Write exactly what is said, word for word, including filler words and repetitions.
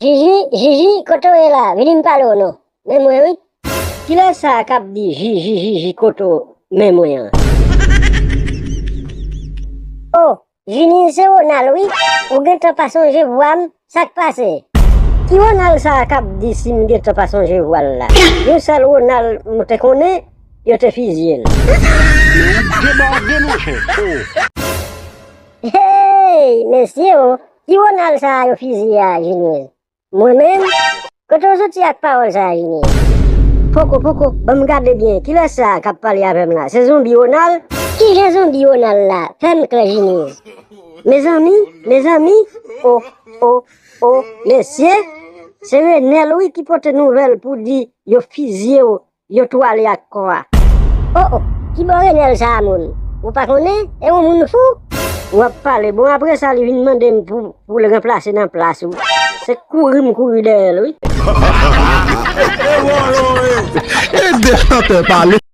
Jiji, Jiji, kote w ye la? Vini m pale w non. Men mwen wi. Kilès sa k ap di Jiji, Jiji, kote w men mwen an? Oh, Jini, se Ronald wi. Ou gentan pa sonje vwa m? Sa k pase? Ki Ronald sa a k ap di si m gentan pa sonje vwa l la? Yon sèl Ronald m te konnen, yo te fizye l. Men ou debòde, monchè. Oh. Hey, mesye o, ki Ronald sa a yo fizye a, Jini? Mwen menm? Kote w soti ak pawòl sa a, Jini? Poko, poko, ban m gade byen, kilès sa a k ap pale avè m la? Se zonbi Ronald? Kijan zonbi Ronald la? Fè m klè, Jini. Mezanmi, mezanmi, o, o, o, mesye, se Renèl wi ki pote nouvèl pou di yo fizye w, yo twale ak kò a. O, o, ki bò Renèl sa a, moun? Ou pa konnen? E yon moun fou? W ap pale, bon, apre sa, li vin mande m pou, pou l ranplase nan plas ou. Se kouri m kouri dèyè l, wi. Ede chantè pale.